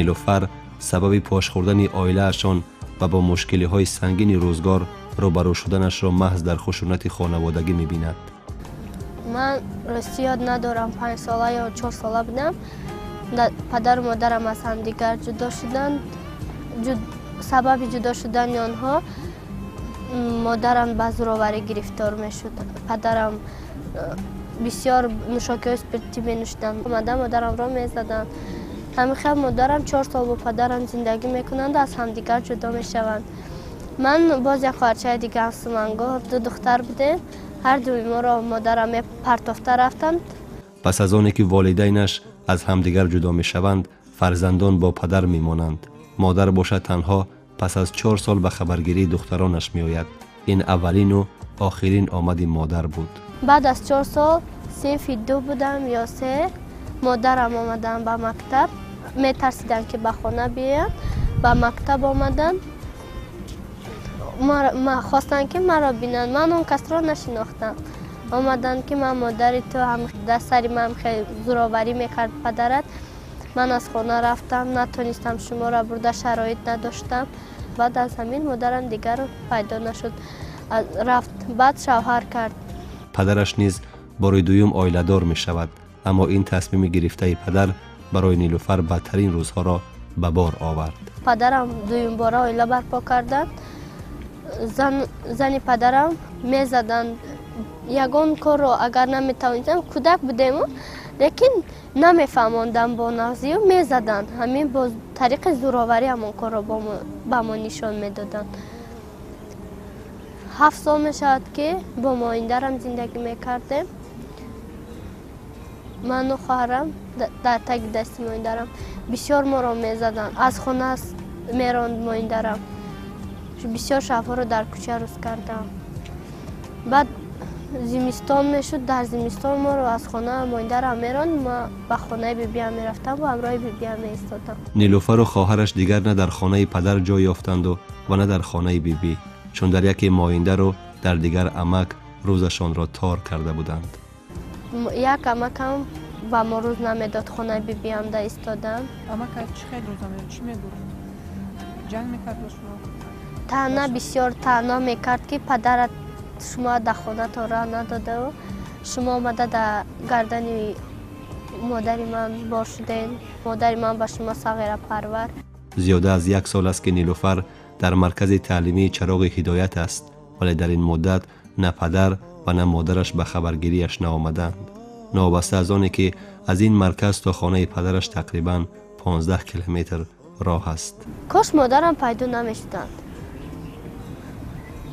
Нилуфар сабаби пош хӯрдани оилаашон ва бо мушкилиҳои сангини рӯзгор рӯбарӯ шуданашро маҳз дар хушунати хонаводагӣ мебинад. Ман ростӣ ёд надорам, 5 сола ё 4 сола будам. Падару модарам аз ҳамдигар ҷудо шуданд. Сабаби ҷудо шудани онҳо, модарам ба зӯроварӣ гирифтор мешуд, падарам бисёр нӯшокиҳои спиртӣ менӯшиданд, омада модарамро мезаданд. Ҳамин хел модарам 4 сол бо падарам зиндагӣ мекунанд, аз ҳамдигар ҷудо мешаванд. Ман боз як хоҳарчаи дигаам, Сумангоҳ, ду духтар будем. Ҳар дуи моро модарам мепартофта рафтанд. Пас аз оне ки волидайнаш аз ҳамдигар ҷудо мешаванд, фарзандон бо падар мемонанд. Модар бошад, танҳо пас аз 4 сол ба хабаргирии духтаронаш меояд. Ин аввалину охирин омади модар буд. Баъд аз 4 сол, синфи ду будам ё се, модарам омаданд ба мактаб. Метарсиданд, ки ба хона биёянд, ба мактаб омаданд, хостанд, ки маро бинанд. Ман он касро нашинохтам. Омаданд, ки ман модари ту, дар сари ман хеле зӯроварӣ мекард падарат, ман аз хона рафтам, натонистам шуморо бурда, шароит надоштам. Баъд аз ҳамин модарам дигар пайдо нашуд, рафт, баъд шавҳар кард. Падараш низ бори дуюм оиладор мешавад, аммо ин тасмими гирифтаи падар барои Нилуфар бадтарин рӯзҳоро ба бор овард. Падарам дуюмбора оила барпо карданд. Зани падарам мезаданд. Ягон корро агар наметавонистам, кӯдак будему, лекин намефаҳмондам бо нағзию мезаданд. Ҳамин бо тариқи зӯроварӣ ҳамон корро ба мо нишон медоданд. 7 сол мешавад, ки бо моиндарам зиндагӣ мекардем. Ману хоҳарам дар таги дасти моиндарам. Бисёр моро мезаданд, аз хона меронд моиндарам. Бисёр шабҳоро дар кӯча рӯз кардам. Баъд зимистон мешуд, дар зимистон моро аз хона моиндарам меронд, ма ба хонаи бибиям мерафтам, бо ҳамроҳи бибиям меистодам. Нилуфару хоҳараш дигар на дар хонаи падар ҷой ёфтанду ва на дар хонаи бибӣ, чун дар яке моиндару дар дигар амак рӯзашонро тор карда буданд. Як амакам ба мо рӯз намедод, хонаи бибиам да истодам. Амака чӣ хел рӯз намедод? Чӣ мегуфт? Ҷанг мекард бо шумо? Таъна, бисёр таъна мекард, ки падарат шумо дар хонатон роҳ надодау, шумо омада дар гардани модари ман бор шуден, модари ман ба шумо сағира парвар. Зиёда аз як сол аст, ки Нилуфар дар маркази таълимии «Чароғи ҳидоят» аст, вале дар ин муддат на падар ва на модараш ба хабаргириаш наомаданд, новобаста аз оне ки аз ин марказ то хонаи падараш тақрибан 15 километр роҳ аст. Кош модарам пайдо намешуданд.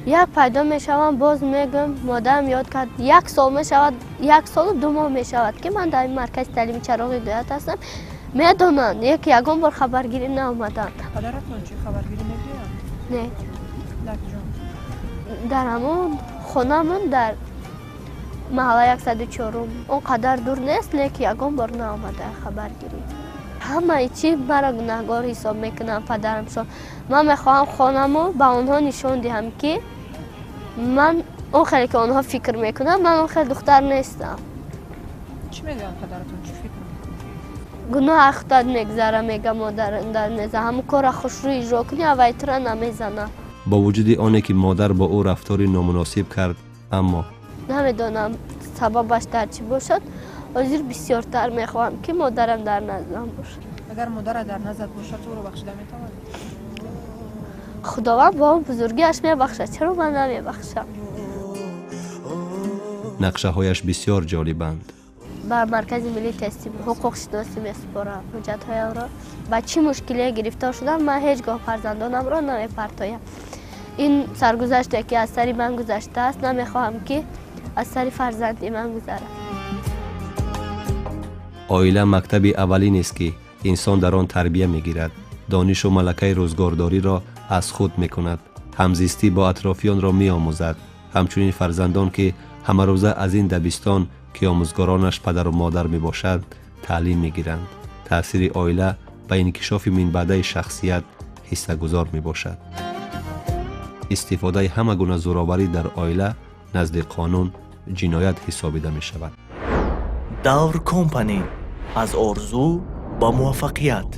Як пайдо мешавам, боз мегӯм, модарам ёд кард. Як сол мешавад, як солу 2 моҳ мешавад, ки ман дар ин маркази таълими «Чароғи ҳидоят» ҳастам. Медонанд, як ягон бор хабаргирӣ наомаданд. Падаратон чӣ, хабаргирӣ мебиёянд? Не. Дар куҷо? Дар ҳамон хонамон дар маҳалла 104-ум. Он қадар дур нест, лекин ягон бор наомада хабаргирӣ. Ҳамаи чӣ маро гунаҳгор ҳисоб мекунанд падарамшон. Ман мехоҳам хонаму ба онҳо нишон диҳам, ки ман он хеле ки онҳо фикр мекунанд, ман он хел духтар нестам. Чӣ мегӯянд падаратон, чӣ фикр мекунанд? Гуноҳ ахтат мегзара, мега, модар меза, ҳамун корра хушрӯ иҷро кунӣ, аввай тура намезана. Бо вуҷуди оне ки модар бо ӯ рафтори номуносиб кард, аммо Намедонам, сабабаш дар чӣ бошад. Ҳозир бисёртар мехоҳам, ки модарам дар наздам бошад. Агар модарат дар наздат бошад, ту ӯро бахшида метавонӣ? Худованд бо он бузургиаш мебахшад, чаро ман намебахшам? Нақшаҳояш бисёр ҷолибанд. Ба Маркази миллии тести ҳуқуқшиносӣ месупорам ҳуҷҷатҳоямро. Ба чӣ мушкилие гирифтор шудам, ман ҳеҷ гоҳ фарзандонамро намепартоям. Ин саргузаште ки аз сари ман гузаштааст, намехоҳам, ки аз сари фарзанди ман гузарад. Оила мактаби аввалинест, ки инсон дар он тарбия мегирад, донишу малакаи рӯзгордориро аз худ мекунад, ҳамзистӣ бо атрофиёнро меомӯзад. Ҳамчунин фарзандон, ки ҳамарӯза аз ин дабистон, ки омӯзгоронаш падару модар мебошанд, таълим мегиранд. Таъсири оила ба инкишофи минбаъдаи шахсият ҳиссагузор мебошад. Истифодаи ҳама гуна зӯроварӣ дар оила назди қонун ҷиноят ҳисобида мешавад. Давр Компани, аз орзу ба муваффақият.